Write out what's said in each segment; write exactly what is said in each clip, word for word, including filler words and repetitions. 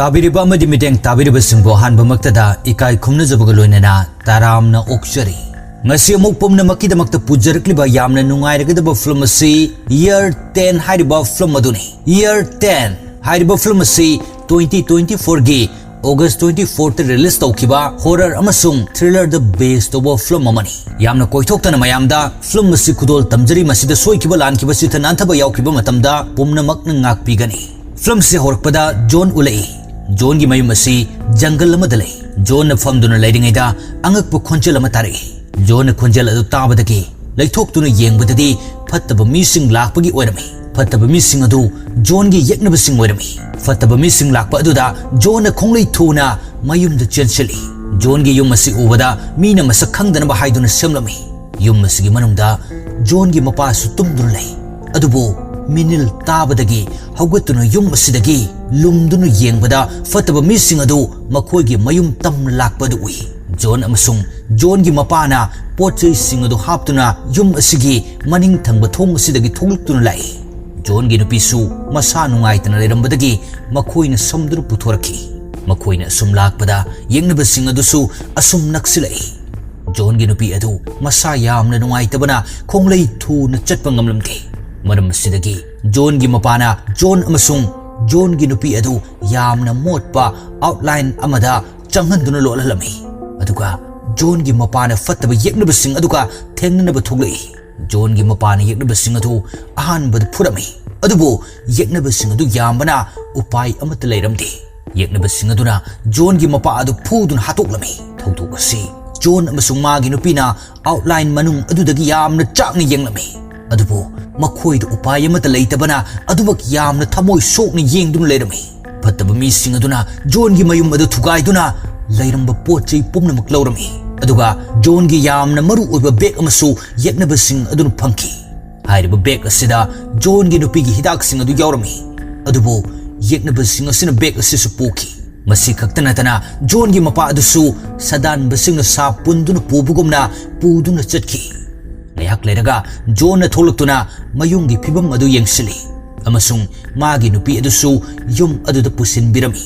ꯇꯥꯕꯤꯔꯤꯕ ꯑꯃꯗꯤ ꯃꯤꯠꯌꯦꯡ ꯇꯥꯕꯤꯔꯤꯕꯁꯤꯡꯕꯨ ꯑꯍꯥꯟꯕꯃꯛꯇꯗ ꯏꯀꯥꯏ ꯈꯨꯝꯅꯖꯕꯒ ꯂꯣꯏꯅꯅ ꯇꯔꯥꯝꯅ ꯑꯣꯛꯆꯔꯤ꯫ ꯉꯁꯤ ꯑꯃꯨꯛ ꯄꯨꯝꯅꯃꯛꯀꯤꯗꯃꯛꯇ ꯄꯨꯖꯔꯛꯂꯤꯕ ꯌꯥꯝꯅ ꯅꯨꯡꯉꯥꯏꯔꯒꯗꯕ ꯐꯤꯂꯝ ꯑꯁꯤ Year ten ꯍꯥꯏꯔꯤꯕ ꯐꯤꯂꯝ ꯑꯗꯨꯅꯤ꯫ Year ten ꯍꯥꯏꯔꯤꯕ ꯐꯤꯂꯝ ꯑꯁꯤ twenty twenty fourꯒꯤ August twenty fourth release ꯇꯧꯈꯤꯕ horror ꯑꯃꯁꯨꯡ thrillerꯗ base ꯇꯧꯕ ꯐꯤꯂꯝ ꯑꯃꯅꯤ꯫ ꯌꯥꯝꯅ ꯀꯣꯏꯊꯣꯛꯇꯅ ꯃꯌꯥꯝꯗ ꯐꯤꯂꯝ ꯑꯁꯤ ꯈꯨꯗꯣꯜ ꯇꯝꯖꯔꯤ꯫ ꯃꯁꯤꯗ ꯁꯣꯏꯈꯤꯕ ꯂꯥꯟꯈꯤꯕ ꯆꯤꯠꯇ ꯅꯥꯟꯊꯕ ꯌꯥꯎꯈꯤꯕ ꯃꯇꯝꯗ ꯄꯨꯝꯅꯃꯛꯅ ꯉꯥꯛꯄꯤꯒꯅꯤ꯫ ꯐꯤꯂꯝꯁꯤ ꯍꯧꯔꯛꯄꯗ ꯖꯣꯟ ꯎꯠꯂꯛꯏ꯫ ꯖꯣꯟꯒꯤ ꯃꯌꯨꯝ ꯑꯁꯤ ꯖꯪꯒꯜ ꯑꯃꯗ ꯂꯩ꯫ ꯖꯣꯟꯅ ꯐꯝꯗꯨꯅ ꯂꯩꯔꯤꯉꯩꯗ ꯑꯉꯛꯄ ꯈꯣꯟꯖꯦꯜ ꯑꯃ ꯇꯥꯔꯛꯏ꯫ ꯖꯣꯟꯅ ꯈꯣꯟꯖꯦꯜ ꯑꯗꯨ ꯇꯥꯕꯗꯒꯤ ꯂꯩꯊꯣꯛꯇꯨꯅ ꯌꯦꯡꯕꯗꯗꯤ ꯐꯠꯇꯕ ꯃꯤꯁꯤꯡ ꯂꯥꯛꯄꯒꯤ ꯑꯣꯏꯔꯝꯃꯤ꯫ ꯐꯠꯇꯕ ꯃꯤꯁꯤꯡ ꯑꯗꯨ ꯖꯣꯟꯒꯤ ꯌꯦꯛꯅꯕꯁꯤꯡ ꯑꯣꯏꯔꯝꯃꯤ꯫ ꯐꯠꯇꯕ ꯃꯤꯁꯤꯡ ꯂꯥꯛꯄ ꯑꯗꯨꯗ ꯖꯣꯟꯅ ꯈꯣꯡꯂꯩ ꯊꯨꯅ ꯃꯌꯨꯝꯗ ꯆꯦꯟꯁꯤꯜꯂꯤ꯫ ꯖꯣꯟꯒꯤ ꯌꯨꯝ ꯑꯁꯤ ꯎꯕꯗ ꯃꯤꯅ ꯃꯁꯛ ꯈꯪꯗꯅꯕ ꯍꯥꯏꯗꯨꯅ ꯁꯦꯝꯂꯝꯃꯤ꯫ ꯌꯨꯝ ꯑꯁꯤꯒꯤ ꯃꯅꯨꯡꯗ ꯖꯣꯟꯒꯤ ꯃꯄꯥꯁꯨ ꯇꯨꯝꯗꯨꯅ ꯂꯩ꯫ ꯑꯗꯨꯕꯨ ꯃꯤꯅꯤꯜ ꯇꯥꯕꯗꯒꯤ ꯍꯧꯒꯠꯇꯨꯅ ꯌꯨꯝ ꯑꯁꯤꯗꯒꯤ ꯂꯨꯝꯗꯨꯅ ꯌꯦꯡꯕꯗ ꯐꯠꯇꯕ ꯃꯤꯁꯤꯡ ꯑꯗꯨ ꯃꯈꯣꯏꯒꯤ ꯃꯌꯨꯝ ꯇꯝꯅ ꯂꯥꯛꯄ ꯑꯗꯨ ꯎꯏ꯫ ꯖꯣꯟ ꯑꯃꯁꯨꯡ ꯖꯣꯟꯒꯤ ꯃꯄꯥꯅ ꯄꯣꯠ ꯆꯩꯁꯤꯡ ꯑꯗꯨ ꯍꯥꯞꯇꯨꯅ ꯌꯨꯝ ꯑꯁꯤꯒꯤ ꯃꯅꯤꯡ ꯊꯪꯕ ꯊꯣꯡ ꯑꯁꯤꯗꯒꯤ ꯊꯣꯛꯂꯛꯇꯨꯅ ꯂꯥꯛꯏ꯫ ꯖꯣꯟꯒꯤ ꯅꯨꯄꯤꯁꯨ ꯃꯁꯥ ꯅꯨꯡꯉꯥꯏꯇꯅ ꯂꯩꯔꯝꯕꯗꯒꯤ ꯃꯈꯣꯏꯅ ꯁꯝꯗꯨꯅ ꯄꯨꯊꯣꯔꯛꯈꯤ꯫ ꯃꯈꯣꯏꯅ ꯑꯁꯨꯝ ꯂꯥꯛꯄꯗ ꯌꯦꯛꯅꯕꯁꯤꯡ ꯑꯗꯨꯁꯨ ꯑꯁꯨꯝ ꯅꯛꯁꯤꯜꯂꯛꯏ꯫ ꯖꯣꯟꯒꯤ ꯅꯨꯄꯤ ꯑꯗꯨ ꯃꯁꯥ ꯌꯥꯝꯅ ꯅꯨꯡꯉꯥꯏꯇꯕꯅ ꯈꯣꯡꯂꯩ ꯊꯨꯅ ꯆꯠꯄ ꯉꯝꯂꯝꯗꯦ꯫ ꯃꯔꯝ ꯑꯁꯤꯗꯒꯤ ꯖꯣꯟꯒꯤ ꯃꯄꯥꯅ ꯖꯣꯟ ꯑꯃꯁꯨꯡ ꯖꯣꯟꯒꯤ ꯅꯨꯄꯤ ꯑꯗꯨ ꯌꯥꯝꯅ ꯃꯣꯠꯄ outline ꯑꯃꯗ ꯆꯪꯍꯟꯗꯨꯅ ꯂꯣꯠꯍꯜꯂꯝꯃꯤ꯫ ꯑꯗꯨꯒ ꯖꯣꯟꯒꯤ ꯃꯄꯥꯅ ꯐꯠꯇꯕ ꯌꯦꯛꯅꯕꯁꯤꯡ ꯑꯗꯨꯒ ꯊꯦꯡꯅꯅꯕ ꯊꯣꯛꯂꯛꯏ꯫ ꯖꯣꯟꯒꯤ ꯃꯄꯥꯅ ꯌꯦꯛꯅꯕꯁꯤꯡ ꯑꯗꯨ ꯑꯍꯥꯟꯕꯗ ꯐꯨꯔꯝꯃꯤ꯫ ꯑꯗꯨꯕꯨ ꯌꯦꯛꯅꯕꯁꯤꯡ ꯑꯗꯨ ꯌꯥꯝꯕꯅ ꯎꯄꯥꯏ ꯑꯃꯠꯇ ꯂꯩꯔꯝꯗꯦ꯫ ꯌꯦꯛꯅꯕꯁꯤꯡ ꯑꯗꯨꯅ ꯖꯣꯟꯒꯤ ꯃꯄꯥ ꯑꯗꯨ ꯐꯨꯗꯨꯅ ꯍꯥꯠꯇꯣꯛꯂꯝꯃꯤ꯫ ꯊꯧꯗꯣꯛ ꯑꯁꯤ ꯖꯣꯟ ꯑꯃꯁꯨꯡ ꯃꯥꯒꯤ ꯅꯨꯄꯤꯅ outline ꯃꯅꯨꯡ ꯑꯗꯨꯗꯒꯤ ꯌꯥꯝꯅ ꯆꯥꯛꯅ ꯌꯦꯡꯂꯝꯃꯤ꯫ ꯑꯗꯨꯕꯨ ꯃꯈꯣꯏꯗ ꯎꯄꯥꯏ ꯑꯃꯠꯇ ꯂꯩꯇꯕꯅ ꯑꯗꯨꯃꯛ ꯌꯥꯝꯅ ꯊꯃꯣꯏ ꯁꯣꯛꯅ ꯌꯦꯡꯗꯨꯅ ꯂꯩꯔꯝꯃꯤ꯫ ꯐꯠꯇꯕ ꯃꯤꯁꯤꯡ ꯑꯗꯨꯅ ꯖꯣꯟꯒꯤ ꯃꯌꯨꯝ ꯑꯗꯨ ꯊꯨꯒꯥꯏꯗꯨꯅ ꯂꯩꯔꯝꯕ ꯄꯣꯠ ꯆꯩ ꯄꯨꯝꯅꯃꯛ ꯂꯧꯔꯝꯃꯤ꯫ ꯑꯗꯨꯒ ꯖꯣꯟꯒꯤ ꯌꯥꯝꯅ ꯃꯔꯨ ꯑꯣꯏꯕ bag ꯑꯃꯁꯨ ꯌꯦꯛꯅꯕꯁꯤꯡ ꯑꯗꯨꯅ ꯐꯪꯈꯤ꯫ ꯍꯥꯏꯔꯤꯕ bag ꯑꯁꯤꯗ ꯖꯣꯟꯒꯤ ꯅꯨꯄꯤꯒꯤ ꯍꯤꯗꯥꯛꯁꯤꯡ ꯑꯗꯨ ꯌꯥꯎꯔꯝꯃꯤ꯫ ꯑꯗꯨꯕꯨ ꯌꯦꯛꯅꯕꯁꯤꯡ ꯑꯁꯤꯅ bag ꯑꯁꯤꯁꯨ ꯄꯨꯈꯤ꯫ ꯃꯁꯤ ꯈꯛꯇ ꯅꯠꯇꯅ ꯖꯣꯟꯒꯤ ꯃꯄꯥ ꯑꯗꯨꯁꯨ ꯁꯥꯗꯥꯟꯕꯁꯤꯡꯅ ꯁꯥ ꯄꯨꯟꯗꯨꯅ ꯄꯨꯕꯒꯨꯝꯅ ꯄꯨꯗꯨꯅ ꯆꯠꯈꯤ꯫ ꯉꯥꯏꯍꯥꯛ ꯂꯩꯔꯒ ꯖꯣꯟꯅ ꯊꯣꯛꯂꯛꯇꯨꯅ ꯃꯌꯨꯝꯒꯤ ꯐꯤꯕꯝ ꯑꯗꯨ ꯌꯦꯡꯁꯤꯜꯂꯤ ꯑꯃꯁꯨꯡ ꯃꯥꯒꯤ ꯅꯨꯄꯤ ꯑꯗꯨꯁꯨ ꯌꯨꯝ ꯑꯗꯨꯗ ꯄꯨꯁꯤꯟꯕꯤꯔꯝꯃꯤ꯫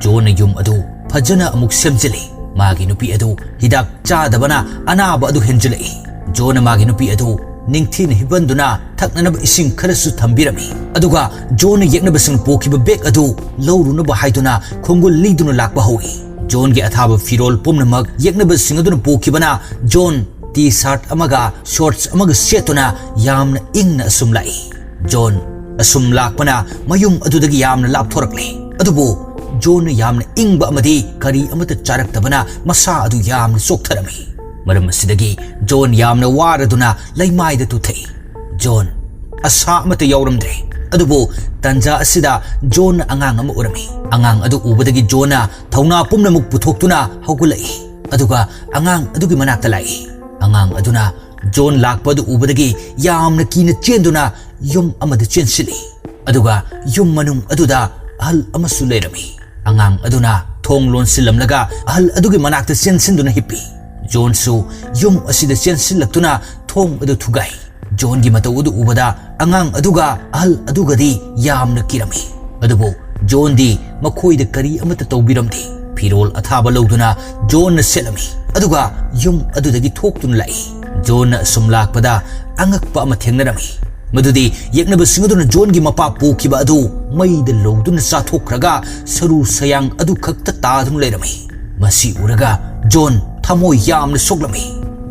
ꯖꯣꯟꯅ ꯌꯨꯝ ꯑꯗꯨ ꯐꯖꯅ ꯑꯃꯨꯛ ꯁꯦꯝꯖꯤꯜꯂꯤ꯫ ꯃꯥꯒꯤ ꯅꯨꯄꯤ ꯑꯗꯨ ꯍꯤꯗꯥꯛ ꯆꯥꯗꯕꯅ ꯑꯅꯥꯕ ꯑꯗꯨ ꯍꯦꯟꯖꯤꯜꯂꯛꯏ꯫ ꯖꯣꯟꯅ ꯃꯥꯒꯤ ꯅꯨꯄꯤ ꯑꯗꯨ ꯅꯤꯡꯊꯤꯅ ꯍꯤꯞꯍꯟꯗꯨꯅ ꯊꯛꯅꯅꯕ ꯏꯁꯤꯡ ꯈꯔꯁꯨ ꯊꯝꯕꯤꯔꯝꯃꯤ꯫ ꯑꯗꯨꯒ ꯖꯣꯟꯅ ꯌꯦꯛꯅꯕꯁꯤꯡ ꯄꯨꯈꯤꯕ ꯕꯦꯒ ꯑꯗꯨ ꯂꯧꯔꯨꯅꯕ ꯍꯥꯏꯗꯨꯅ ꯈꯣꯡꯒꯨꯜ ꯂꯤꯗꯨꯅ ꯂꯥꯛꯄ ꯍꯧꯏ꯫ ꯖꯣꯟꯒꯤ ꯑꯊꯥꯕ ꯐꯤꯔꯣꯜ ꯄꯨꯝꯅꯃꯛ ꯌꯦꯛꯅꯕꯁꯤꯡ ꯑꯗꯨꯅ ꯄꯨꯈꯤꯕꯅ ꯖꯣꯟ ꯇꯤ ꯁꯥꯔꯠ ꯑꯃꯒ ꯁꯣꯔꯠꯁ ꯑꯃꯒ ꯁꯦꯠꯇꯨꯅ ꯌꯥꯝꯅ ꯏꯪꯅ ꯑꯁꯨꯝ ꯂꯥꯛꯏ꯫ ꯖꯣꯟ ꯑꯁꯨꯝ ꯂꯥꯛꯄꯅ ꯃꯌꯨꯝ ꯑꯗꯨꯗꯒꯤ ꯌꯥꯝꯅ ꯂꯥꯞꯊꯣꯔꯛꯂꯦ꯫ ꯑꯗꯨꯕꯨ ꯖꯣꯟꯅ ꯌꯥꯝꯅ ꯏꯪꯕ ꯑꯃꯗꯤ ꯀꯔꯤ ꯑꯃꯠꯇ ꯆꯥꯔꯛꯇꯕꯅ ꯃꯁꯥ ꯑꯗꯨ ꯌꯥꯝꯅ ꯆꯣꯛꯊꯔꯝꯃꯤ꯫ ꯃꯔꯝ ꯑꯁꯤꯗꯒꯤ ꯖꯣꯟ ꯌꯥꯝꯅ ꯋꯥꯔꯗꯨꯅ ꯂꯩꯃꯥꯏꯗ ꯇꯨꯊꯩ꯫ ꯖꯣꯟ ꯑꯁꯥ ꯑꯃꯠꯇ ꯌꯥꯎꯔꯝꯗ꯭ꯔꯦ꯫ ꯑꯗꯨꯕꯨ ꯇꯟꯖꯥ ꯑꯁꯤꯗ ꯖꯣꯟꯅ ꯑꯉꯥꯡ ꯑꯃ ꯎꯔꯝꯃꯤ꯫ ꯑꯉꯥꯡ ꯑꯗꯨ ꯎꯕꯗꯒꯤ ꯖꯣꯟꯅ ꯊꯧꯅꯥ ꯄꯨꯝꯅꯃꯛ ꯄꯨꯊꯣꯛꯇꯨꯅ ꯍꯧꯒꯠꯂꯛꯏ꯫ ꯑꯗꯨꯒ ꯑꯉꯥꯡ ꯑꯗꯨꯒꯤ ꯃꯅꯥꯛꯇ ꯂꯥꯛꯏ꯫ ꯑꯉꯥꯡ ꯑꯗꯨꯅ ꯖꯣꯟ ꯂꯥꯛꯄ ꯑꯗꯨ ꯎꯕꯗꯒꯤ ꯌꯥꯝꯅ ꯀꯤꯅ ꯆꯦꯟꯗꯨꯅ ꯌꯨꯝ ꯑꯃꯗ ꯆꯦꯟꯁꯤꯜꯂꯤ꯫ ꯑꯗꯨꯒ ꯌꯨꯝ ꯃꯅꯨꯡ ꯑꯗꯨꯗ ꯑꯍꯜ ꯑꯃꯁꯨ ꯂꯩꯔꯝꯃꯤ꯫ ꯑꯉꯥꯡ ꯑꯗꯨꯅ ꯊꯣꯡ ꯂꯣꯟꯁꯤꯜꯂꯝꯂꯒ ꯑꯍꯜ ꯑꯗꯨꯒꯤ ꯃꯅꯥꯛꯇ ꯆꯦꯟꯁꯤꯟꯗꯨꯅ ꯍꯤꯞꯄꯤ꯫ ꯖꯣꯟꯁꯨ ꯌꯨꯝ ꯑꯁꯤꯗ ꯆꯦꯟꯁꯤꯜꯂꯛꯇꯨꯅ ꯊꯣꯡ ꯑꯗꯨ ꯊꯨꯒꯥꯏ꯫ ꯖꯣꯟꯒꯤ ꯃꯇꯧ ꯑꯗꯨ ꯎꯕꯗ ꯑꯉꯥꯡ ꯑꯗꯨꯒ ꯑꯍꯜ ꯑꯗꯨꯒꯗꯤ ꯌꯥꯝꯅ ꯀꯤꯔꯝꯃꯤ꯫ ꯑꯗꯨꯕꯨ ꯖꯣꯟꯗꯤ ꯃꯈꯣꯏꯗ ꯀꯔꯤ ꯑꯃꯠꯇ ꯇꯧꯕꯤꯔꯝꯗꯦ꯫ ꯐꯤꯔꯣꯜ ꯑꯊꯥꯕ ꯂꯧꯗꯨꯅ ꯖꯣꯟꯅ ꯁꯦꯠꯂꯝꯃꯤ꯫ ꯑꯗꯨꯒ ꯌꯨꯝ ꯑꯗꯨꯗꯒꯤ ꯊꯣꯛꯇꯨꯅ ꯂꯥꯛꯏ꯫ ꯖꯣꯟꯅ ꯑꯁꯨꯝ ꯂꯥꯛꯄꯗ ꯑꯉꯛꯄ ꯑꯃ ꯊꯦꯡꯅꯔꯝꯃꯤ꯫ ꯃꯗꯨꯗꯤ ꯌꯦꯛꯅꯕꯁꯤꯡ ꯑꯗꯨꯅ ꯖꯣꯟꯒꯤ ꯃꯄꯥ ꯄꯨꯈꯤꯕ ꯑꯗꯨ ꯃꯩꯗ ꯂꯧꯗꯨꯅ ꯆꯥꯊꯣꯛꯈ꯭ꯔꯒ ꯁꯔꯨ ꯁꯌꯥꯡ ꯑꯗꯨ ꯈꯛꯇ ꯇꯥꯗꯨꯅ ꯂꯩꯔꯝꯃꯤ꯫ ꯃꯁꯤ ꯎꯔꯒ ꯖꯣꯟ ꯊꯃꯣꯏ ꯌꯥꯝꯅ ꯁꯣꯛꯂꯝꯃꯤ꯫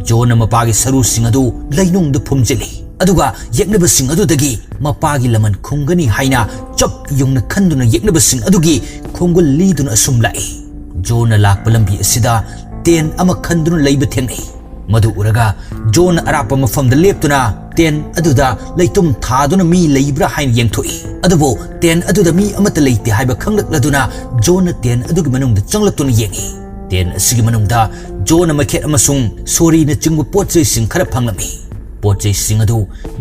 ꯖꯣꯟꯅ ꯃꯄꯥꯒꯤ ꯁꯔꯨꯁꯤꯡ ꯑꯗꯨ ꯂꯩꯅꯨꯡꯗ ꯐꯨꯝꯖꯤꯜꯂꯤ꯫ ꯑꯗꯨꯒ ꯌꯦꯛꯅꯕꯁꯤꯡ ꯑꯗꯨꯗꯒꯤ ꯃꯄꯥꯒꯤ ꯂꯃꯟ ꯈꯨꯝꯒꯅꯤ ꯍꯥꯏꯅ ꯆꯞ ꯌꯨꯡꯅ ꯈꯟꯗꯨꯅ ꯌꯦꯛꯅꯕꯁꯤꯡ ꯑꯗꯨꯒꯤ ꯈꯣꯡꯒꯨꯜ ꯂꯤꯗꯨꯅ ꯑꯁꯨꯝ ꯂꯥꯛꯏ꯫ ꯖꯣꯟꯅ ꯂꯥꯛꯄ ꯂꯝꯕꯤ ꯑꯁꯤꯗ ꯇꯦꯟ ꯑꯃ ꯈꯟꯗꯨꯅ ꯂꯩꯕ ꯊꯦꯡꯅꯩ꯫ ꯃꯗꯨ ꯎꯔꯒ ꯖꯣꯟꯅ ꯑꯔꯥꯞꯄ ꯃꯐꯝꯗ ꯂꯦꯞꯇꯨꯅ ꯇꯦꯟ ꯑꯗꯨꯗ ꯂꯩꯇꯨꯝ ꯊꯥꯗꯨꯅ ꯃꯤ ꯂꯩꯕ꯭ꯔꯥ ꯍꯥꯏꯅ ꯌꯦꯡꯊꯣꯛꯏ꯫ ꯑꯗꯨꯕꯨ ꯇꯦꯟ ꯑꯗꯨꯗ ꯃꯤ ꯑꯃꯠꯇ ꯂꯩꯇꯦ ꯍꯥꯏꯕ ꯈꯪꯂꯛꯂꯗꯨꯅ ꯖꯣꯟꯅ ꯇꯦꯟ ꯑꯗꯨꯒꯤ ꯃꯅꯨꯡꯗ ꯆꯪꯂꯛꯇꯨꯅ ꯌꯦꯡꯏ꯫ ꯇꯦꯟ ꯑꯁꯤꯒꯤ ꯃꯅꯨꯡꯗ ꯖꯣꯟꯅ ꯃꯩꯈꯦꯠ ꯑꯃꯁꯨꯡ ꯁꯣꯔꯤꯅꯆꯤꯡꯕ ꯄꯣꯠ ꯆꯩꯁꯤꯡ ꯈꯔ ꯐꯪꯂꯝꯃꯤ꯫ ꯄꯣꯠ ꯆꯩꯁꯤꯡ ꯑꯗꯨ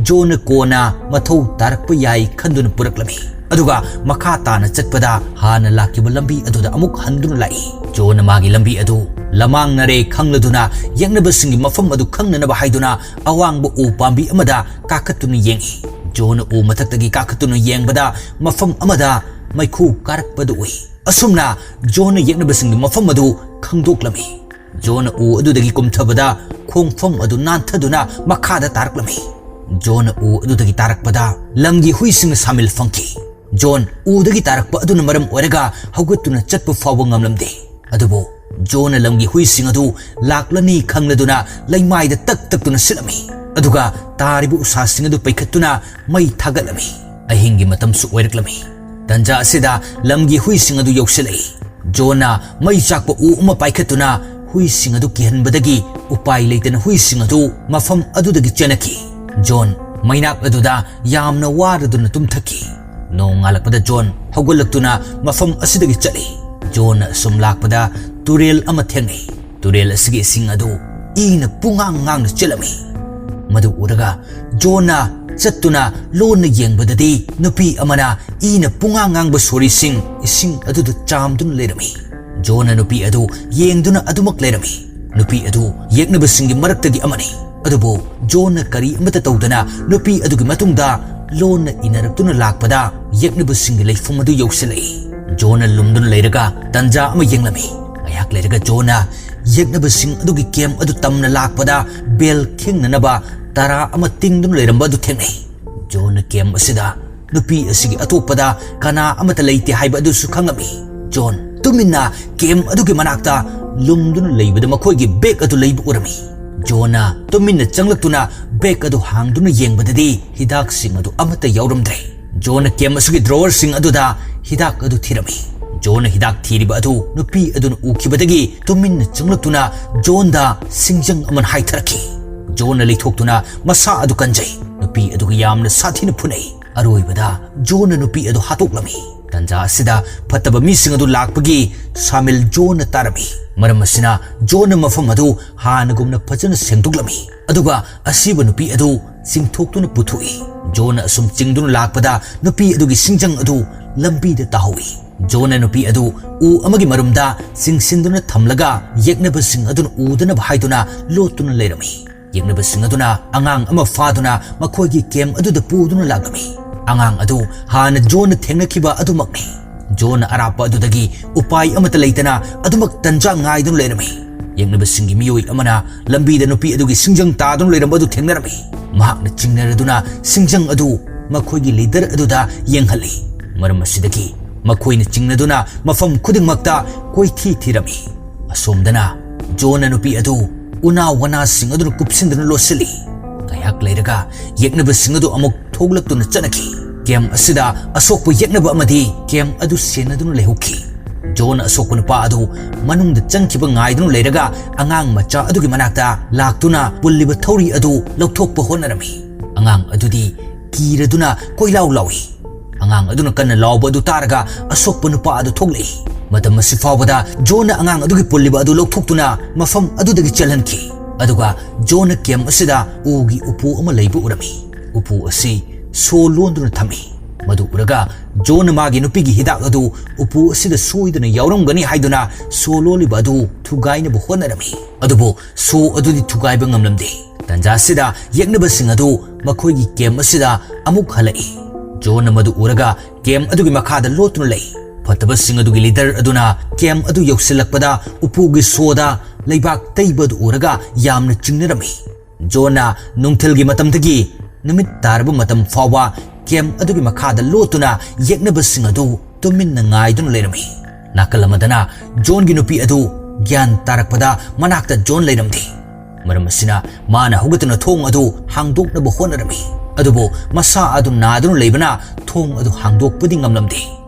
ꯖꯣꯟꯅ ꯀꯣꯟꯅ ꯃꯊꯧ ꯇꯥꯔꯛꯄ ꯌꯥꯏ ꯈꯟꯗꯨꯅ ꯄꯨꯔꯛꯂꯝꯃꯤ꯫ ꯑꯗꯨꯒ ꯃꯈꯥ ꯇꯥꯅ ꯆꯠꯄꯗ ꯍꯥꯟꯅ ꯂꯥꯛꯈꯤꯕ ꯂꯝꯕꯤ ꯑꯗꯨꯗ ꯑꯃꯨꯛ ꯍꯟꯗꯨꯅ ꯂꯥꯛꯏ꯫ ꯖꯣꯟꯅ ꯃꯥꯒꯤ ꯂꯝꯕꯤ ꯑꯗꯨ ꯂꯃꯥꯡꯅꯔꯦ ꯈꯪꯂꯗꯨꯅ ꯌꯦꯛꯅꯕꯁꯤꯡꯒꯤ ꯃꯐꯝ ꯑꯗꯨ ꯈꯪꯅꯅꯕ ꯍꯥꯏꯗꯨꯅ ꯑꯋꯥꯡꯕ ꯎ ꯄꯥꯝꯕꯤ ꯑꯃꯗ ꯀꯥꯈꯠꯇꯨꯅ ꯌꯦꯡꯏ꯫ ꯖꯣꯟꯅ ꯎ ꯃꯊꯛꯇꯒꯤ ꯀꯥꯈꯠꯇꯨꯅ ꯌꯦꯡꯕꯗ ꯃꯐꯝ ꯑꯃꯗ ꯃꯩꯈꯨ ꯀꯥꯔꯛꯄꯗꯨ ꯎꯏ꯫ ꯑꯁꯨꯝꯅ ꯖꯣꯟꯅ ꯌꯦꯛꯅꯕꯁꯤꯡꯒꯤ ꯃꯐꯝ ꯑꯗꯨ ꯈꯪꯗꯣꯛꯂꯝꯃꯤ꯫ ꯖꯣꯟꯅ ꯎ ꯑꯗꯨꯗꯒꯤ ꯀꯨꯝꯊꯕꯗ ꯈꯣꯡꯐꯝ ꯑꯗꯨ ꯅꯥꯟꯊꯗꯨꯅ ꯃꯈꯥꯗ ꯇꯥꯔꯛꯂꯝꯃꯤ꯫ ꯖꯣꯟꯅ ꯎ ꯑꯗꯨꯗꯒꯤ ꯇꯥꯔꯛꯄꯗ ꯂꯝꯒꯤ ꯍꯨꯏꯁꯤꯡꯅ ꯁꯥꯃꯤꯜ ꯐꯪꯈꯤ꯫ ꯖꯣꯟ ꯎꯗꯒꯤ ꯇꯥꯔꯛꯄ ꯑꯗꯨꯅ ꯃꯔꯝ ꯑꯣꯏꯔꯒ ꯍꯧꯒꯠꯇꯨꯅ ꯆꯠꯄ ꯐꯥꯎꯕ ꯉꯝꯂꯝꯗꯦ꯫ ꯑꯗꯨꯕꯨ ꯖꯣꯟꯅ ꯂꯝꯒꯤ ꯍꯨꯏꯁꯤꯡ ꯑꯗꯨ ꯂꯥꯛꯂꯅꯤ ꯈꯪꯂꯗꯨꯅ ꯂꯩꯃꯥꯏꯗ ꯇꯛ ꯇꯛꯇꯨꯅ ꯁꯤꯠꯂꯝꯃꯤ꯫ ꯑꯗꯨꯒ ꯇꯥꯔꯤꯕ ꯎꯁꯥꯁꯤꯡ ꯑꯗꯨ ꯄꯩꯈꯠꯇꯨꯅ ꯃꯩ ꯊꯥꯒꯠꯂꯝꯃꯤ꯫ ꯑꯍꯤꯡꯒꯤ ꯃꯇꯝꯁꯨ ꯑꯣꯏꯔꯛꯂꯝꯃꯤ꯫ ꯇꯟꯖꯥ ꯑꯁꯤꯗ ꯂꯝꯒꯤ ꯍꯨꯏꯁꯤꯡ ꯑꯗꯨ ꯌꯧꯁꯤꯜꯂꯛꯏ꯫ ꯖꯣꯟꯅ ꯃꯩ ꯆꯥꯛꯄ ꯎ ꯑꯃ ꯄꯥꯏꯈꯠꯇꯨꯅ ꯍꯨꯏꯁꯤꯡ ꯑꯗꯨ ꯀꯤꯍꯟꯕꯗꯒꯤ ꯎꯄꯥꯏ ꯂꯩꯇꯅ ꯍꯨꯏꯁꯤꯡ ꯑꯗꯨ ꯃꯐꯝ ꯑꯗꯨꯗꯒꯤ ꯆꯦꯟꯅꯈꯤ꯫ ꯖꯣꯟ ꯃꯩꯅꯥꯛ ꯑꯗꯨꯗ ꯌꯥꯝꯅ ꯋꯥꯔꯗꯨꯅ ꯇꯨꯝꯊꯈꯤ꯫ ꯅꯣꯡꯉꯥꯜꯂꯛꯄꯗ ꯖꯣꯟ ꯍꯧꯒꯠꯂꯛꯇꯨꯅ ꯃꯐꯝ ꯑꯁꯤꯗꯒꯤ ꯆꯠꯂꯤ꯫ ꯖꯣꯟꯅ ꯑꯁꯨꯝ ꯂꯥꯛꯄꯗ ꯇꯨꯔꯦꯜ ꯑꯃ ꯊꯦꯡꯅꯩ꯫ ꯇꯨꯔꯦꯜ ꯑꯁꯤꯒꯤ ꯏꯁꯤꯡ ꯑꯗꯨ ꯏꯅ ꯄꯨꯡꯉꯥꯡ ꯉꯥꯡꯅ ꯆꯦꯜꯂꯝꯃꯤ꯫ ꯃꯗꯨ ꯎꯔꯒ ꯖꯣꯟꯅ ꯆꯠꯇꯨꯅ ꯂꯣꯟꯅ ꯌꯦꯡꯕꯗꯗꯤ ꯅꯨꯄꯤ ꯑꯃꯅ ꯏꯅ ꯄꯨꯡꯉꯥꯡ ꯉꯥꯡꯕ ꯁꯣꯔꯤꯁꯤꯡ ꯏꯁꯤꯡ ꯑꯗꯨꯗ ꯆꯥꯝꯗꯨꯅ ꯂꯩꯔꯝꯃꯤ꯫ ꯖꯣꯟꯅ ꯅꯨꯄꯤ ꯑꯗꯨ ꯌꯦꯡꯗꯨꯅ ꯑꯗꯨꯃꯛ ꯂꯩꯔꯝꯃꯤ꯫ ꯅꯨꯄꯤ ꯑꯗꯨ ꯌꯦꯛꯅꯕꯁꯤꯡꯒꯤ ꯃꯔꯛꯇꯒꯤ ꯑꯃꯅꯤ꯫ ꯑꯗꯨꯕꯨ ꯖꯣꯟꯅ ꯀꯔꯤ ꯑꯃꯠꯇ ꯇꯧꯗꯅ ꯅꯨꯄꯤ ꯑꯗꯨꯒꯤ ꯃꯇꯨꯡꯗ ꯂꯣꯟꯅ ꯏꯅꯔꯛꯇꯨꯅ ꯂꯥꯛꯄꯗ ꯌꯦꯛꯅꯕꯁꯤꯡꯒꯤ ꯂꯩꯐꯝ ꯑꯗꯨ ꯌꯧꯁꯤꯜꯂꯛꯏ꯫ ꯖꯣꯟꯅ ꯂꯨꯝꯗꯨꯅ ꯂꯩꯔꯒ ꯇꯟꯖꯥ ꯑꯃ ꯌꯦꯡꯂꯝꯃꯤ꯫ ꯉꯥꯏꯍꯥꯛ ꯂꯩꯔꯒ ꯖꯣꯟꯅ ꯌꯦꯛꯅꯕꯁꯤꯡ ꯑꯗꯨꯒꯤ ꯀꯦꯝ ꯑꯗꯨ ꯇꯝꯅ ꯂꯥꯛꯄꯗ ꯕꯦꯜ ꯈꯤꯡꯅꯅꯕ ꯇꯔꯥ ꯑꯃ ꯇꯤꯡꯗꯨꯅ ꯂꯩꯔꯝꯕ ꯑꯗꯨ ꯊꯦꯡꯅꯩ꯫ ꯖꯣꯟꯅ ꯀꯦꯝ ꯑꯁꯤꯗ ꯅꯨꯄꯤ ꯑꯁꯤꯒꯤ ꯑꯇꯣꯞꯄꯗ ꯀꯅꯥ ꯑꯃꯠꯇ ꯂꯩꯇꯦ ꯍꯥꯏꯕ ꯑꯗꯨꯁꯨ ꯈꯪꯂꯝꯃꯤ꯫ ꯖꯣꯟ ꯇꯨꯃꯤꯟꯅ ꯀꯦꯝ ꯑꯗꯨꯒꯤ ꯃꯅꯥꯛꯇ ꯂꯨꯝꯗꯨꯅ ꯂꯩꯕꯗ ꯃꯈꯣꯏꯒꯤ ꯕꯦꯒ ꯑꯗꯨ ꯂꯩꯕ ꯎꯔꯝꯃꯤ꯫ ꯖꯣꯟꯅ ꯇꯨꯃꯤꯟꯅ ꯆꯪꯂꯛꯇꯨꯅ ꯕꯦꯒ ꯑꯗꯨ ꯍꯥꯡꯗꯨꯅ ꯌꯦꯡꯕꯗꯗꯤ ꯍꯤꯗꯥꯛꯁꯤꯡ ꯑꯗꯨ ꯑꯃꯠꯇ ꯌꯥꯎꯔꯝꯗ꯭ꯔꯦ꯫ ꯖꯣꯟꯅ ꯀꯦꯝ ꯑꯁꯤꯒꯤ ꯗ꯭ꯔꯣꯋꯔꯁꯤꯡ ꯑꯗꯨꯗ ꯍꯤꯗꯥꯛ ꯑꯗꯨ ꯊꯤꯔꯝꯃꯤ꯫ ꯖꯣꯟꯅ ꯍꯤꯗꯥꯛ ꯊꯤꯔꯤꯕ ꯑꯗꯨ ꯅꯨꯄꯤ ꯑꯗꯨꯅ ꯎꯈꯤꯕꯗꯒꯤ ꯇꯨꯃꯤꯟꯅ ꯆꯪꯂꯛꯇꯨꯅ ꯖꯣꯟꯗ ꯁꯤꯡꯖꯪ ꯑꯃꯅ ꯍꯥꯏꯊꯔꯛꯈꯤ꯫ ꯖꯣꯟꯅ ꯂꯩꯊꯣꯛꯇꯨꯅ ꯃꯁꯥ ꯑꯗꯨ ꯀꯟꯖꯩ꯫ ꯅꯨꯄꯤ ꯑꯗꯨꯒ ꯌꯥꯝꯅ ꯁꯥꯊꯤꯅ ꯐꯨꯅꯩ꯫ ꯑꯔꯣꯏꯕꯗ ꯖꯣꯟꯅ ꯅꯨꯄꯤ ꯑꯗꯨ ꯍꯥꯠꯇꯣꯛꯂꯝꯃꯤ꯫ ꯇꯟꯖꯥ ꯑꯁꯤꯗ ꯐꯠꯇꯕ ꯃꯤꯁꯤꯡ ꯑꯗꯨ ꯂꯥꯛꯄꯒꯤ ꯁꯥꯃꯤꯜ ꯖꯣꯟꯅ ꯇꯥꯔꯝꯃꯤ꯫ ꯃꯔꯝ ꯑꯁꯤꯅ ꯖꯣꯟꯅ ꯃꯐꯝ ꯑꯗꯨ ꯍꯥꯟꯅꯒꯨꯝꯅ ꯐꯖꯅ ꯁꯦꯡꯗꯣꯛꯂꯝꯃꯤ꯫ ꯑꯗꯨꯒ ꯑꯁꯤꯕ ꯅꯨꯄꯤ ꯑꯗꯨ ꯆꯤꯡꯊꯣꯛꯇꯨꯅ ꯄꯨꯊꯣꯛꯏ꯫ ꯖꯣꯟꯅ ꯑꯁꯨꯝ ꯆꯤꯡꯗꯨꯅ ꯂꯥꯛꯄꯗ ꯅꯨꯄꯤ ꯑꯗꯨꯒꯤ ꯁꯤꯡꯖꯪ ꯑꯗꯨ ꯂꯝꯕꯤꯗ ꯇꯥꯍꯧꯏ꯫ ꯖꯣꯟꯅ ꯅꯨꯄꯤ ꯑꯗꯨ ꯎ ꯑꯃꯒꯤ ꯃꯔꯨꯝꯗ ꯆꯤꯡꯁꯤꯟꯗꯨꯅ ꯊꯝꯂꯒ ꯌꯦꯛꯅꯕꯁꯤꯡ ꯑꯗꯨꯅ ꯎꯗꯅꯕ ꯍꯥꯏꯗꯨꯅ ꯂꯣꯠꯇꯨꯅ ꯂꯩꯔꯝꯃꯤ꯫ ꯌꯦꯛꯅꯕꯁꯤꯡ ꯑꯗꯨꯅ ꯑꯉꯥꯡ ꯑꯃ ꯐꯥꯗꯨꯅ ꯃꯈꯣꯏꯒꯤ ꯀꯦꯝ ꯑꯗꯨꯗ ꯄꯨꯗꯨꯅ ꯂꯥꯛꯂꯝꯃꯤ꯫ ꯑꯉꯥꯡ ꯑꯗꯨ ꯍꯥꯟꯅ ꯖꯣꯟꯅ ꯊꯦꯡꯅꯈꯤꯕ ꯑꯗꯨꯃꯛꯅꯤ꯫ ꯖꯣꯟꯅ ꯑꯔꯥꯞꯄ ꯑꯗꯨꯗꯒꯤ ꯎꯄꯥꯏ ꯑꯃꯠꯇ ꯂꯩꯇꯅ ꯑꯗꯨꯃꯛ ꯇꯟꯖꯥ ꯉꯥꯏꯗꯨꯅ ꯂꯩꯔꯝꯃꯤ꯫ ꯌꯦꯛꯅꯕꯁꯤꯡꯒꯤ ꯃꯤꯑꯣꯏ ꯑꯃꯅ ꯂꯝꯕꯤꯗ ꯅꯨꯄꯤ ꯑꯗꯨꯒꯤ ꯁꯤꯡꯖꯪ ꯇꯥꯗꯨꯅ ꯂꯩꯔꯝꯕ ꯑꯗꯨ ꯊꯦꯡꯅꯔꯝꯃꯤ꯫ ꯃꯍꯥꯛꯅ ꯆꯤꯡꯅꯔꯗꯨꯅ ꯁꯤꯡꯖꯪ ꯑꯗꯨ ꯃꯈꯣꯏꯒꯤ ꯂꯤꯗꯔ ꯑꯗꯨꯗ ꯌꯦꯡꯍꯜꯂꯤ꯫ ꯃꯔꯝ ꯑꯁꯤꯗꯒꯤ ꯃꯈꯣꯏꯅ ꯆꯤꯡꯅꯗꯨꯅ ꯃꯐꯝ ꯈꯨꯗꯤꯡꯃꯛꯇ ꯀꯣꯏꯊꯤ ꯊꯤꯔꯝꯃꯤ꯫ ꯑꯁꯣꯝꯗꯅ ꯖꯣꯟꯅ ꯅꯨꯄꯤ ꯑꯗꯨ ꯎꯅꯥ ꯋꯥꯅꯥꯁꯤꯡ ꯑꯗꯨꯅ ꯀꯨꯞꯁꯤꯟꯗꯨꯅ ꯂꯣꯠꯁꯤꯜꯂꯤ꯫ ꯉꯥꯏꯍꯥꯛ ꯂꯩꯔꯒ ꯌꯦꯛꯅꯕꯁꯤꯡ ꯑꯗꯨ ꯑꯃꯨꯛ ꯊꯣꯛꯂꯛꯇꯨꯅ ꯆꯠꯅꯈꯤ꯫ ꯀꯦꯝ ꯑꯁꯤꯗ ꯑꯁꯣꯛꯄ ꯌꯦꯛꯅꯕ ꯑꯃꯗꯤ ꯀꯦꯝ ꯑꯗꯨ ꯁꯦꯟꯅꯗꯨꯅ ꯂꯩꯍꯧꯈꯤ꯫ ꯖꯣꯟꯅ ꯑꯁꯣꯛꯄ ꯅꯨꯄꯥ ꯑꯗꯨ ꯃꯅꯨꯡꯗ ꯆꯪꯈꯤꯕ ꯉꯥꯏꯗꯨꯅ ꯂꯩꯔꯒ ꯑꯉꯥꯡ ꯃꯆꯥ ꯑꯗꯨꯒꯤ ꯃꯅꯥꯛꯇ ꯂꯥꯛꯇꯨꯅ ꯄꯨꯜꯂꯤꯕ ꯊꯧꯔꯤ ꯑꯗꯨ ꯂꯧꯊꯣꯛꯄ ꯍꯣꯠꯅꯔꯝꯃꯤ꯫ ꯑꯉꯥꯡ ꯑꯗꯨꯗꯤ ꯀꯤꯔꯗꯨꯅ ꯀꯣꯏꯂꯥꯎ ꯂꯥꯎꯏ꯫ ꯑꯉꯥꯡ ꯑꯗꯨꯅ ꯀꯟꯅ ꯂꯥꯎꯕ ꯑꯗꯨ ꯇꯥꯔꯒ ꯑꯁꯣꯛꯄ ꯅꯨꯄꯥ ꯑꯗꯨ ꯊꯣꯛꯂꯛꯏ꯫ ꯃꯇꯝ ꯑꯁꯤ ꯐꯥꯎꯕꯗ ꯖꯣꯟꯅ ꯑꯉꯥꯡ ꯑꯗꯨꯒꯤ ꯄꯨꯜꯂꯤꯕ ꯑꯗꯨ ꯂꯧꯊꯣꯛꯇꯨꯅ ꯃꯐꯝ ꯑꯗꯨꯗꯒꯤ ꯆꯦꯜꯍꯟꯈꯤ꯫ ꯑꯗꯨꯒ ꯖꯣꯟꯅ ꯀꯦꯝ ꯑꯁꯤꯗ ꯎꯒꯤ ꯎꯄꯨ ꯑꯃ ꯂꯩꯕ ꯎꯔꯝꯃꯤ꯫ ꯎꯄꯨ ꯑꯁꯤ ꯁꯣ ꯂꯣꯟꯗꯨꯅ ꯊꯝꯃꯤ꯫ ꯃꯗꯨ ꯎꯔꯒ ꯖꯣꯟꯅ ꯃꯥꯒꯤ ꯅꯨꯄꯤꯒꯤ ꯍꯤꯗꯥꯛ ꯑꯗꯨ ꯎꯄꯨ ꯑꯁꯤꯗ ꯁꯣꯏꯗꯅ ꯌꯥꯎꯔꯝꯒꯅꯤ ꯍꯥꯏꯗꯨꯅ ꯁꯣ ꯂꯣꯜꯂꯤꯕ ꯑꯗꯨ ꯊꯨꯒꯥꯏꯅꯕ ꯍꯣꯠꯅꯔꯝꯃꯤ꯫ ꯑꯗꯨꯕꯨ ꯁꯣ ꯑꯗꯨꯗꯤ ꯊꯨꯒꯥꯏꯕ ꯉꯝꯂꯝꯗꯦ꯫ ꯇꯟꯖꯥꯁꯤꯗ ꯌꯦꯛꯅꯕꯁꯤꯡ ꯑꯗꯨ ꯃꯈꯣꯏꯒꯤ ꯀꯦꯝ ꯑꯁꯤꯗ ꯑꯃꯨꯛ ꯍꯜꯂꯛꯏ꯫ ꯖꯣꯟꯅ ꯃꯗꯨ ꯎꯔꯒ ꯀꯦꯝ ꯑꯗꯨꯒꯤ ꯃꯈꯥꯗ ꯂꯣꯠꯇꯨꯅ ꯂꯩ꯫ ꯐꯠꯇꯕꯁꯤꯡ ꯑꯗꯨꯒꯤ ꯂꯤꯗꯔ ꯑꯗꯨꯅ ꯀꯦꯝ ꯑꯗꯨ ꯌꯧꯁꯤꯜꯂꯛꯄꯗ ꯎꯄꯨꯒꯤ ꯁꯣꯗ ꯂꯩꯕꯥꯛ ꯇꯩꯕ ꯑꯗꯨ ꯎꯔꯒ ꯌꯥꯝꯅ ꯆꯤꯡꯅꯔꯝꯃꯤ꯫ ꯖꯣꯟꯅ ꯅꯨꯡꯊꯤꯜꯒꯤ ꯃꯇꯝꯗꯒꯤ ꯅꯨꯃꯤꯠ ꯇꯥꯔꯕ ꯃꯇꯝ ꯐꯥꯎꯕ ꯀꯦꯝ ꯑꯗꯨꯒꯤ ꯃꯈꯥꯗ ꯂꯣꯠꯇꯨꯅ ꯌꯦꯛꯅꯕꯁꯤꯡ ꯑꯗꯨ ꯇꯨꯃꯤꯟꯅ ꯉꯥꯏꯗꯨꯅ ꯂꯩꯔꯝꯃꯤ꯫ ꯅꯥꯀꯜ ꯑꯃꯗꯅ ꯖꯣꯟꯒꯤ ꯅꯨꯄꯤ ꯑꯗꯨ ꯒ꯭ꯌꯥꯟ ꯇꯥꯔꯛꯄꯗ ꯃꯅꯥꯛꯇ ꯖꯣꯟ ꯂꯩꯔꯝꯗꯦ꯫ ꯃꯔꯝ ꯑꯁꯤꯅ ꯃꯥꯅ ꯍꯧꯒꯠꯇꯨꯅ ꯊꯣꯡ ꯑꯗꯨ ꯍꯥꯡꯗꯣꯛꯅꯕ ꯍꯣꯠꯅꯔꯝꯃꯤ꯫ ꯑꯗꯨꯕꯨ ꯃꯁꯥ ꯑꯗꯨ ꯅꯥꯗꯨꯅ ꯂꯩꯕꯅ ꯊꯣꯡ ꯑꯗꯨ ꯍꯥꯡꯗꯣꯛꯄꯗꯤ ꯉꯝꯂꯝꯗꯦ꯫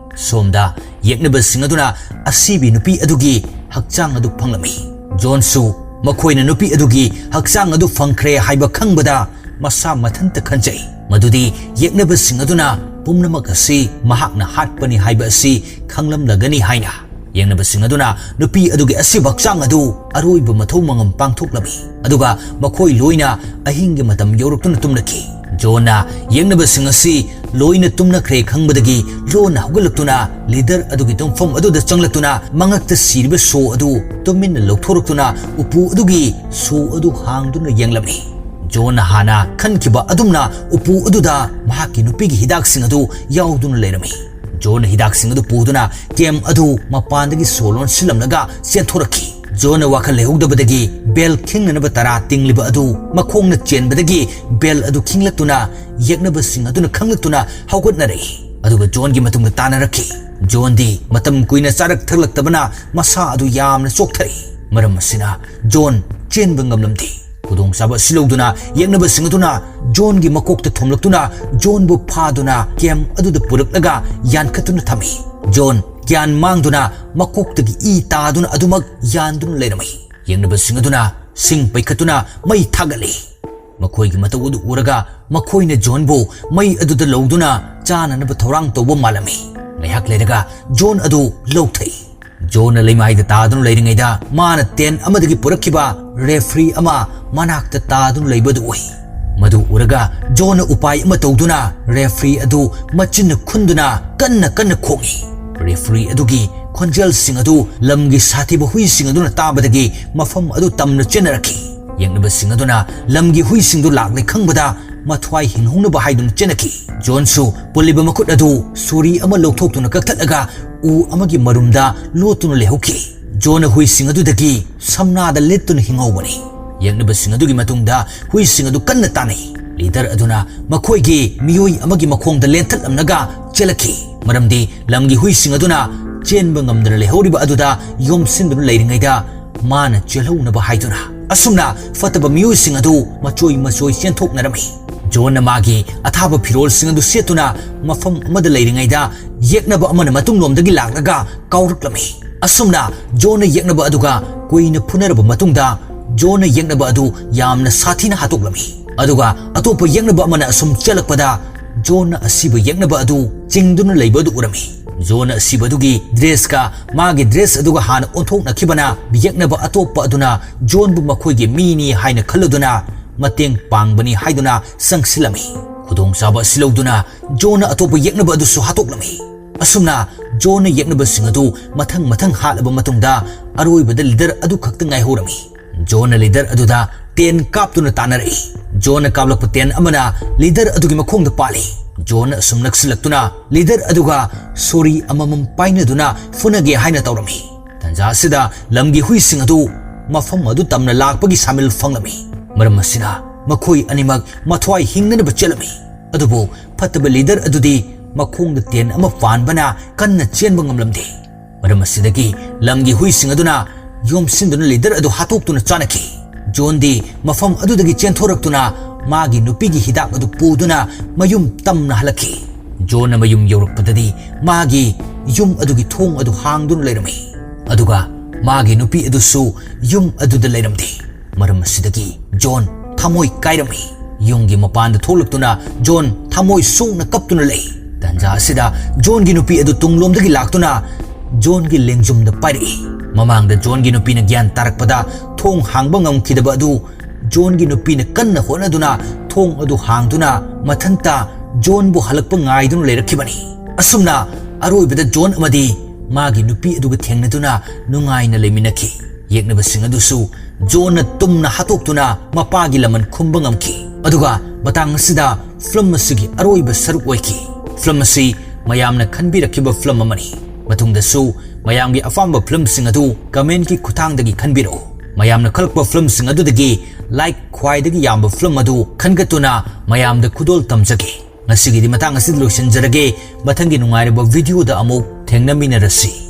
ꯁꯣꯝꯗ ꯌꯦꯛꯅꯕꯁꯤꯡ ꯑꯗꯨꯅ ꯑꯁꯤꯕꯤ ꯅꯨꯄꯤ ꯑꯗꯨꯒꯤ ꯍꯛꯆꯥꯡ ꯑꯗꯨ ꯐꯪꯂꯝꯃꯤ꯫ ꯖꯣꯟꯁꯨ ꯃꯈꯣꯏꯅ ꯅꯨꯄꯤ ꯑꯗꯨꯒꯤ ꯍꯛꯆꯥꯡ ꯑꯗꯨ ꯐꯪꯈ꯭ꯔꯦ ꯍꯥꯏꯕ ꯈꯪꯕꯗ ꯃꯁꯥ ꯃꯊꯟꯇ ꯈꯟꯖꯩ ꯃꯗꯨꯗꯤ ꯌꯦꯛꯅꯕꯁꯤꯡ ꯑꯗꯨꯅ ꯄꯨꯝꯅꯃꯛ ꯑꯁꯤ ꯃꯍꯥꯛꯅ ꯍꯥꯠꯄꯅꯤ ꯍꯥꯏꯕ ꯑꯁꯤ ꯈꯪꯂꯝꯂꯒꯅꯤ ꯍꯥꯏꯅ꯫ ꯌꯦꯛꯅꯕꯁꯤꯡ ꯑꯗꯨꯅ ꯅꯨꯄꯤ ꯑꯗꯨꯒꯤ ꯑꯁꯤꯕ ꯍꯛꯆꯥꯡ ꯑꯗꯨ ꯑꯔꯣꯏꯕ ꯃꯊꯧ ꯃꯉꯝ ꯄꯥꯡꯊꯣꯛꯂꯝꯃꯤ꯫ ꯑꯗꯨꯒ ꯃꯈꯣꯏ ꯂꯣꯏꯅ ꯑꯍꯤꯡꯒꯤ ꯃꯇꯝ ꯌꯧꯔꯛꯇꯨꯅ ꯇꯨꯝꯂꯛꯈꯤ꯫ ꯖꯣꯟꯅ ꯌꯦꯛꯅꯕꯁꯤꯡ ꯑꯁꯤ ꯂꯣꯏꯅ ꯇꯨꯝꯅꯈ꯭ꯔꯦ ꯈꯪꯕꯗꯒꯤ ꯂꯣꯟꯅ ꯍꯧꯒꯠꯂꯛꯇꯨꯅ ꯂꯤꯗꯔ ꯑꯗꯨꯒꯤ ꯇꯨꯝꯐꯝ ꯑꯗꯨꯗ ꯆꯪꯂꯛꯇꯨꯅ ꯃꯉꯛꯇ ꯁꯤꯔꯤꯕ ꯁꯣ ꯑꯗꯨ ꯇꯨꯃꯤꯟꯅ ꯂꯧꯊꯣꯔꯛꯇꯨꯅ ꯎꯄꯨ ꯑꯗꯨꯒꯤ ꯁꯣ ꯑꯗꯨ ꯍꯥꯡꯗꯨꯅ ꯌꯦꯡꯂꯝꯃꯤ꯫ ꯖꯣꯟꯅ ꯍꯥꯟꯅ ꯈꯟꯈꯤꯕ ꯑꯗꯨꯝꯅ ꯎꯄꯨ ꯑꯗꯨꯗ ꯃꯍꯥꯛꯀꯤ ꯅꯨꯄꯤꯒꯤ ꯍꯤꯗꯥꯛꯁꯤꯡ ꯑꯗꯨ ꯌꯥꯎꯗꯨꯅ ꯂꯩꯔꯝꯃꯤ꯫ ꯖꯣꯟꯅ ꯍꯤꯗꯥꯛꯁꯤꯡ ꯑꯗꯨ ꯄꯨꯗꯨꯅ ꯀꯦꯝ ꯑꯗꯨ ꯃꯄꯥꯟꯗꯒꯤ ꯁꯣ ꯂꯣꯟꯁꯤꯜꯂꯝꯂꯒ ꯆꯦꯟꯊꯣꯔꯛꯈꯤ꯫ ꯖꯣꯟꯅ ꯋꯥꯈꯜ ꯂꯩꯍꯧꯗꯕꯗꯒꯤ ꯕꯦꯜ ꯈꯤꯡꯅꯅꯕ ꯇꯔꯥ ꯇꯤꯡꯂꯤꯕ ꯑꯗꯨ ꯃꯈꯣꯡꯅ ꯆꯦꯟꯕꯗꯒꯤ ꯕꯦꯜ ꯑꯗꯨ ꯈꯤꯡꯂꯛꯇꯨꯅ ꯌꯦꯛꯅꯕꯁꯤꯡ ꯑꯗꯨꯅ ꯈꯪꯂꯛꯇꯨꯅ ꯍꯧꯒꯠꯅꯔꯛꯏ꯫ ꯑꯗꯨꯒ ꯖꯣꯟꯒꯤ ꯃꯇꯨꯡꯗ ꯇꯥꯟꯅꯔꯛꯈꯤ꯫ ꯖꯣꯟꯗꯤ ꯃꯇꯝ ꯀꯨꯏꯅ ꯆꯥꯔꯛ ꯊꯛꯂꯛꯇꯕꯅ ꯃꯁꯥ ꯑꯗꯨ ꯌꯥꯝꯅ ꯆꯣꯛꯊꯔꯛꯏ꯫ ꯃꯔꯝ ꯑꯁꯤꯅ ꯖꯣꯟ ꯆꯦꯟꯕ ꯉꯝꯂꯝꯗꯦ꯫ ꯈꯨꯗꯣꯡꯆꯥꯕ ꯑꯁꯤ ꯂꯧꯗꯨꯅ ꯌꯦꯛꯅꯕꯁꯤꯡ ꯑꯗꯨꯅ ꯖꯣꯟꯒꯤ ꯃꯀꯣꯛꯇ ꯊꯣꯝꯂꯛꯇꯨꯅ ꯖꯣꯟꯕꯨ ꯐꯥꯗꯨꯅ ꯀꯦꯝ ꯑꯗꯨꯗ ꯄꯨꯔꯛꯂꯒ ꯌꯥꯟꯈꯠꯇꯨꯅ ꯊꯝꯃꯤ꯫ ꯖꯣꯟ ꯒ꯭ꯌꯥꯟ ꯃꯥꯡꯗꯨꯅ ꯃꯀꯣꯛꯇꯒꯤ ꯏ ꯇꯥꯗꯨꯅ ꯑꯗꯨꯃꯛ ꯌꯥꯟꯗꯨꯅ ꯂꯩꯔꯝꯃꯤ꯫ ꯌꯦꯛꯅꯕꯁꯤꯡ ꯑꯗꯨꯅ ꯁꯤꯡ ꯄꯩꯈꯠꯇꯨꯅ ꯃꯩ ꯊꯥꯒꯠꯂꯤ꯫ ꯃꯈꯣꯏꯒꯤ ꯃꯇꯧ ꯑꯗꯨ ꯎꯔꯒ ꯃꯈꯣꯏꯅ ꯖꯣꯟꯕꯨ ꯃꯩ ꯑꯗꯨꯗ ꯂꯧꯗꯨꯅ ꯆꯥꯅꯅꯕ ꯊꯧꯔꯥꯡ ꯇꯧꯕ ꯃꯥꯜꯂꯝꯃꯤ꯫ ꯉꯥꯏꯍꯥꯛ ꯂꯩꯔꯒ ꯖꯣꯟ ꯑꯗꯨ ꯂꯧꯊꯩ꯫ ꯖꯣꯟꯅ ꯂꯩꯃꯥꯏꯗ ꯇꯥꯗꯨꯅ ꯂꯩꯔꯤꯉꯩꯗ ꯃꯥꯅ ꯇꯦꯟ ꯑꯃꯗꯒꯤ ꯄꯨꯔꯛꯈꯤꯕ ꯔꯦꯐ꯭ꯔꯤ ꯑꯃ ꯃꯅꯥꯛꯇ ꯇꯥꯗꯨꯅ ꯂꯩꯕ ꯑꯗꯨ ꯎꯏ꯫ ꯃꯗꯨ ꯎꯔꯒ ꯖꯣꯟꯅ ꯎꯄꯥꯏ ꯑꯃ ꯇꯧꯗꯨꯅ ꯔꯦꯐ꯭ꯔꯤ ꯑꯗꯨ ꯃꯆꯤꯟꯅ ꯈꯨꯟꯗꯨꯅ ꯀꯟꯅ ꯀꯟꯅ ꯈꯣꯡꯏ꯫ ꯔꯦꯐ꯭ꯔꯤ ꯑꯗꯨꯒꯤ ꯈꯣꯟꯖꯦꯜꯁꯤꯡ ꯑꯗꯨ ꯂꯝꯒꯤ ꯁꯥꯊꯤꯕ ꯍꯨꯏꯁꯤꯡ ꯑꯗꯨꯅ ꯇꯥꯕꯗꯒꯤ ꯃꯐꯝ ꯑꯗꯨ ꯇꯝꯅ ꯆꯦꯟꯅꯔꯛꯈꯤ꯫ ꯌꯦꯛꯅꯕꯁꯤꯡ ꯑꯗꯨꯅ ꯂꯝꯒꯤ ꯍꯨꯏꯁꯤꯡꯗꯨ ꯂꯥꯛꯂꯦ ꯈꯪꯕꯗ ꯃꯊ꯭ꯋꯥꯏ ꯍꯤꯡꯍꯧꯅꯕ ꯍꯥꯏꯗꯨꯅ ꯆꯦꯟꯅꯈꯤ꯫ ꯖꯣꯟꯁꯨ ꯄꯨꯜꯂꯤꯕ ꯃꯈꯨꯠ ꯑꯗꯨ ꯁꯣꯔꯤ ꯑꯃ ꯂꯧꯊꯣꯛꯇꯨꯅ ꯀꯛꯊꯠꯂꯒ ꯎ ꯑꯃꯒꯤ ꯃꯔꯨꯝꯗ ꯂꯣꯠꯇꯨꯅ ꯂꯩꯍꯧꯈꯤ꯫ ꯖꯣꯟꯅ ꯍꯨꯏꯁꯤꯡ ꯑꯗꯨꯗꯒꯤ ꯁꯝꯅꯥꯗ ꯂꯤꯠꯇꯨꯅ ꯍꯤꯡꯍꯧꯕꯅꯤ꯫ ꯌꯦꯛꯅꯕꯁꯤꯡ ꯑꯗꯨꯒꯤ ꯃꯇꯨꯡꯗ ꯍꯨꯏꯁꯤꯡ ꯑꯗꯨ ꯀꯟꯅ ꯇꯥꯟꯅꯩ꯫ ꯂꯤꯗꯔ ꯑꯗꯨꯅ ꯃꯈꯣꯏꯒꯤ ꯃꯤꯑꯣꯏ ꯑꯃꯒꯤ ꯃꯈꯣꯡꯗ ꯂꯦꯟꯊꯠꯂꯝꯂꯒ ꯆꯦꯜꯂꯛꯈꯤ, ꯃꯔꯝꯗꯤ ꯂꯝꯒꯤ ꯍꯨꯏꯁꯤꯡ ꯑꯗꯨꯅ ꯆꯦꯟꯕ ꯉꯝꯗꯅ ꯂꯩꯍꯧꯔꯤꯕ ꯑꯗꯨꯗ ꯌꯣꯝꯁꯤꯟꯗꯨꯅ ꯂꯩꯔꯤꯉꯩꯗ ꯃꯥꯅ ꯆꯦꯜꯍꯧꯅꯕ ꯍꯥꯏꯗꯨꯅ꯫ ꯑꯁꯨꯝꯅ ꯐꯠꯇꯕ ꯃꯤꯑꯣꯏꯁꯤꯡ ꯑꯗꯨ ꯃꯆꯣꯏ ꯃꯆꯣꯏ ꯆꯦꯟꯊꯣꯛꯅꯔꯝꯃꯤ꯫ ꯖꯣꯟꯅ ꯃꯥꯒꯤ ꯑꯊꯥꯕ ꯐꯤꯔꯣꯜꯁꯤꯡ ꯑꯗꯨ ꯁꯦꯠꯇꯨꯅ ꯃꯐꯝ ꯑꯃꯗ ꯂꯩꯔꯤꯉꯩꯗ ꯌꯦꯛꯅꯕ ꯑꯃꯅ ꯃꯇꯨꯡꯂꯣꯝꯗꯒꯤ ꯂꯥꯛꯂꯒ ꯀꯥꯎꯔꯛꯂꯝꯃꯤ꯫ ꯑꯁꯨꯝꯅ ꯖꯣꯟꯅ ꯌꯦꯛꯅꯕ ꯑꯗꯨꯒ ꯀꯨꯏꯅ ꯐꯨꯅꯔꯕ ꯃꯇꯨꯡꯗ ꯖꯣꯟꯅ ꯌꯦꯛꯅꯕ ꯑꯗꯨ ꯌꯥꯝꯅ ꯁꯥꯊꯤꯅ ꯍꯥꯠꯇꯣꯛꯂꯝꯃꯤ꯫ ꯑꯗꯨꯒ ꯑꯇꯣꯞꯄ ꯌꯦꯛꯅꯕ ꯑꯃꯅ ꯑꯁꯨꯝ ꯆꯦꯜꯂꯛꯄꯗ ꯖꯣꯟꯅ ꯑꯁꯤꯕ ꯌꯦꯛꯅꯕ ꯑꯗꯨ ꯆꯤꯡꯗꯨꯅ ꯂꯩꯕ ꯑꯗꯨ ꯎꯔꯝꯃꯤ꯫ ꯖꯣꯟꯅ ꯑꯁꯤꯕ ꯑꯗꯨꯒꯤ ꯗ꯭ꯔꯦꯁꯀ ꯃꯥꯒꯤ ꯗ꯭ꯔꯦꯁ ꯑꯗꯨꯒ ꯍꯥꯟꯅ ꯑꯣꯟꯊꯣꯛꯅꯈꯤꯕꯅ ꯌꯦꯛꯅꯕ ꯑꯇꯣꯞꯄ ꯑꯗꯨꯅ ꯖꯣꯟꯕꯨ ꯃꯈꯣꯏꯒꯤ ꯃꯤꯅꯤ ꯍꯥꯏꯅ ꯈꯜꯂꯗꯨꯅ ꯃꯇꯦꯡ ꯄꯥꯡꯕꯅꯤ ꯍꯥꯏꯗꯨꯅ ꯆꯪꯁꯤꯜꯂꯝꯃꯤ꯫ ꯈꯨꯗꯣꯡꯆꯥꯕ ꯑꯁꯤ ꯂꯧꯗꯨꯅ ꯖꯣꯟꯅ ꯑꯇꯣꯞꯄ ꯌꯦꯛꯅꯕ ꯑꯗꯨꯁꯨ ꯍꯥꯠꯇꯣꯛꯂꯝꯃꯤ꯫ ꯑꯁꯨꯝꯅ ꯖꯣꯟꯅ ꯌꯦꯛꯅꯕꯁꯤꯡ ꯑꯗꯨ ꯃꯊꯪ ꯃꯊꯪ ꯍꯥꯠꯂꯕ ꯃꯇꯨꯡꯗ ꯑꯔꯣꯏꯕꯗ ꯂꯤꯗꯔ ꯑꯗꯨ ꯈꯛꯇ ꯉꯥꯏꯍꯧꯔꯝꯃꯤ꯫ ꯖꯣꯟꯅ ꯂꯤꯗꯔ ꯑꯗꯨꯗ ꯇꯦꯟ ꯀꯥꯞꯇꯨꯅ ꯇꯥꯟꯅꯔꯛꯏ꯫ ꯖꯣꯟꯅ ꯀꯥꯞꯂꯛꯄ ꯇꯦꯟ ꯑꯃꯅ ꯂꯤꯗꯔ ꯑꯗꯨꯒꯤ ꯃꯈꯣꯡꯗ ꯄꯥꯜꯂꯤ꯫ ꯖꯣꯟ ꯑꯁꯨꯝ ꯅꯛꯁꯤꯜꯂꯛꯇꯨꯅ ꯂꯤꯗꯔ ꯑꯗꯨꯒ ꯁꯣꯔꯤ ꯑꯃꯃꯝ ꯄꯥꯏꯅꯗꯨꯅ ꯐꯨꯅꯒꯦ ꯍꯥꯏꯅ ꯇꯧꯔꯝꯃꯤ꯫ ꯇꯟꯖꯥ ꯑꯁꯤꯗ ꯂꯝꯒꯤ ꯍꯨꯏꯁꯤꯡ ꯑꯗꯨ ꯃꯐꯝ ꯑꯗꯨ ꯇꯝꯅ ꯂꯥꯛꯄꯒꯤ ꯁꯥꯃꯤꯜ ꯐꯪꯂꯝꯃꯤ꯫ ꯃꯔꯝ ꯑꯁꯤꯅ ꯃꯈꯣꯏ ꯑꯅꯤꯃꯛ ꯃꯊ꯭ꯋꯥꯏ ꯍꯤꯡꯅꯅꯕ ꯆꯦꯜꯂꯝꯃꯤ꯫ ꯑꯗꯨꯕꯨ ꯐꯠꯇꯕ ꯂꯤꯗꯔ ꯑꯗꯨꯗꯤ ꯃꯈꯣꯡꯗ ꯇꯦꯟ ꯑꯃ ꯄꯥꯟꯕꯅ ꯀꯟꯅ ꯆꯦꯟꯕ ꯉꯝꯂꯝꯗꯦ꯫ ꯃꯔꯝ ꯑꯁꯤꯗꯒꯤ ꯂꯝꯒꯤ ꯍꯨꯏꯁꯤꯡ ꯑꯗꯨꯅ ꯌꯣꯝꯁꯤꯟꯗꯨꯅ ꯂꯤꯗꯔ ꯑꯗꯨ ꯍꯥꯠꯇꯣꯛꯇꯨꯅ ꯆꯥꯅꯈꯤ꯫ ꯖꯣꯟꯗꯤ ꯃꯐꯝ ꯑꯗꯨꯗꯒꯤ ꯆꯦꯟꯊꯣꯔꯛꯇꯨꯅ ꯃꯥꯒꯤ ꯅꯨꯄꯤꯒꯤ ꯍꯤꯗꯥꯛ ꯑꯗꯨ ꯄꯨꯗꯨꯅ ꯃꯌꯨꯝ ꯇꯝꯅ ꯍꯜꯂꯛꯈꯤ꯫ ꯖꯣꯟꯅ ꯃꯌꯨꯝ ꯌꯧꯔꯛꯄꯗꯗꯤ ꯃꯥꯒꯤ ꯌꯨꯝ ꯑꯗꯨꯒꯤ ꯊꯣꯡ ꯑꯗꯨ ꯍꯥꯡꯗꯨꯅ ꯂꯩꯔꯝꯃꯤ꯫ ꯑꯗꯨꯒ ꯃꯥꯒꯤ ꯅꯨꯄꯤ ꯑꯗꯨꯁꯨ ꯌꯨꯝ ꯑꯗꯨꯗ ꯂꯩꯔꯝꯗꯦ꯫ ꯃꯔꯝ ꯑꯁꯤꯗꯒꯤ ꯖꯣꯟ ꯊꯃꯣꯏ ꯀꯥꯏꯔꯝꯃꯤ꯫ ꯌꯨꯝꯒꯤ ꯃꯄꯥꯟꯗ ꯊꯣꯛꯂꯛꯇꯨꯅ ꯖꯣꯟ ꯊꯃꯣꯏ ꯁꯣꯛꯅ ꯀꯞꯇꯨꯅ ꯂꯩ꯫ ꯇꯟꯖꯥ ꯑꯁꯤꯗ ꯖꯣꯟꯒꯤ ꯅꯨꯄꯤ ꯑꯗꯨ ꯇꯨꯡꯂꯣꯝꯗꯒꯤ ꯂꯥꯛꯇꯨꯅ ꯖꯣꯟꯒꯤ ꯂꯦꯡꯖꯨꯝꯗ ꯄꯥꯏꯔꯛꯏ꯫ ꯃꯃꯥꯡꯗ ꯖꯣꯟꯒꯤ ꯅꯨꯄꯤꯅ ꯒ꯭ꯌꯥꯟ ꯇꯥꯔꯛꯄꯗ ꯊꯣꯡ ꯍꯥꯡꯕ ꯉꯝꯈꯤꯗꯕ ꯑꯗꯨ ꯖꯣꯟꯒꯤ ꯅꯨꯄꯤꯅ ꯀꯟꯅ ꯍꯣꯠꯅꯗꯨꯅ ꯊꯣꯡ ꯑꯗꯨ ꯍꯥꯡꯗꯨꯅ ꯃꯊꯟꯇ ꯖꯣꯟꯕꯨ ꯍꯜꯂꯛꯄ ꯉꯥꯏꯗꯨꯅ ꯂꯩꯔꯛꯈꯤꯕꯅꯤ꯫ ꯑꯁꯨꯝꯅ ꯑꯔꯣꯏꯕꯗ ꯖꯣꯟ ꯑꯃꯗꯤ ꯃꯥꯒꯤ ꯅꯨꯄꯤ ꯑꯗꯨꯒ ꯊꯦꯡꯅꯗꯨꯅ ꯅꯨꯡꯉꯥꯏꯅ ꯂꯩꯃꯤꯟꯅꯈꯤ꯫ ꯌꯦꯛꯅꯕꯁꯤꯡ ꯑꯗꯨꯁꯨ ꯖꯣꯟꯅ ꯇꯨꯝꯅ ꯍꯥꯠꯇꯣꯛꯇꯨꯅ ꯃꯄꯥꯒꯤ ꯂꯃꯟ ꯈꯨꯝꯕ ꯉꯝꯈꯤ꯫ ꯑꯗꯨꯒ ꯃꯇꯥꯡ ꯑꯁꯤꯗ ꯐꯤꯂꯝ ꯑꯁꯤꯒꯤ ꯑꯔꯣꯏꯕ ꯁꯔꯨꯛ ꯑꯣꯏꯈꯤ꯫ ꯐꯤꯂꯝ ꯑꯁꯤ ꯃꯌꯥꯝꯅ ꯈꯟꯕꯤꯔꯛꯈꯤꯕ ꯐꯤꯂꯝ ꯑꯃꯅꯤ꯫ ꯃꯇꯨꯡꯗꯁꯨ ꯃꯌꯥꯝꯒꯤ ꯑꯄꯥꯝꯕ ꯐꯤꯂꯝꯁꯤꯡ ꯑꯗꯨ ꯀꯃꯦꯟꯠꯀꯤ ꯈꯨꯠꯊꯥꯡꯗꯒꯤ ꯈꯟꯕꯤꯔꯛꯎ꯫ ꯃꯌꯥꯝꯅ ꯈꯜꯂꯛꯄ ꯐꯤꯂꯝꯁꯤꯡ ꯑꯗꯨꯗꯒꯤ ꯂꯥꯏꯛ ꯈ꯭ꯋꯥꯏꯗꯒꯤ ꯌꯥꯝꯕ ꯐꯤꯂꯝ ꯑꯗꯨ ꯈꯟꯒꯠꯇꯨꯅ ꯃꯌꯥꯝꯗ ꯈꯨꯗꯣꯜ ꯇꯝꯖꯒꯦ꯫ ꯉꯁꯤꯒꯤꯗꯤ ꯃꯇꯥꯡ ꯑꯁꯤꯗ ꯂꯣꯏꯁꯤꯟꯖꯔꯒꯦ꯫ ꯃꯊꯪꯒꯤ ꯅꯨꯡꯉꯥꯏꯔꯕ ꯚꯤꯗꯤꯑꯣꯗ ꯑꯃꯨꯛ ꯊꯦꯡꯅꯃꯤꯟꯅꯔꯁꯤ꯫